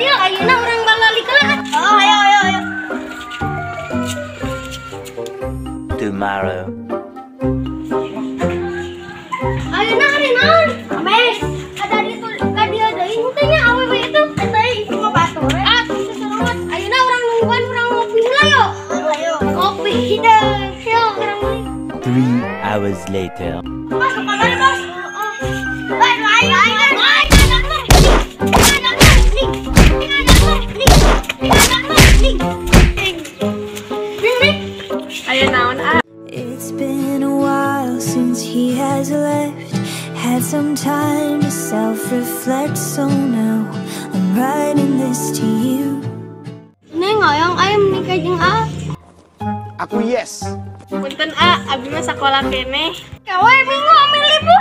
Adil, ayeuna urang balalik lah. Oh, ayo ayo ayo. Tomorrow. Ayeuna hari naon? Kamis. Ada di ka dieu deui henteu nya awewe itu. Eta itu mah batur. Ah, teu seruat. Ayeuna urang nungguan urang ngopi heula yo. Ayo. Ngopi hideung. Yo urang meuli. 3 hours later. Bos, kemana bos? Ayo, ayo, ayo. Ayo naon ah. It's been a while since he has left. Had some time to self-reflect, so now I'm writing this to you. Neng hoyong aing menikah jeung A. Aku yes. Punten A, abi mah sakola keneh. Kawe minggu ambil libur.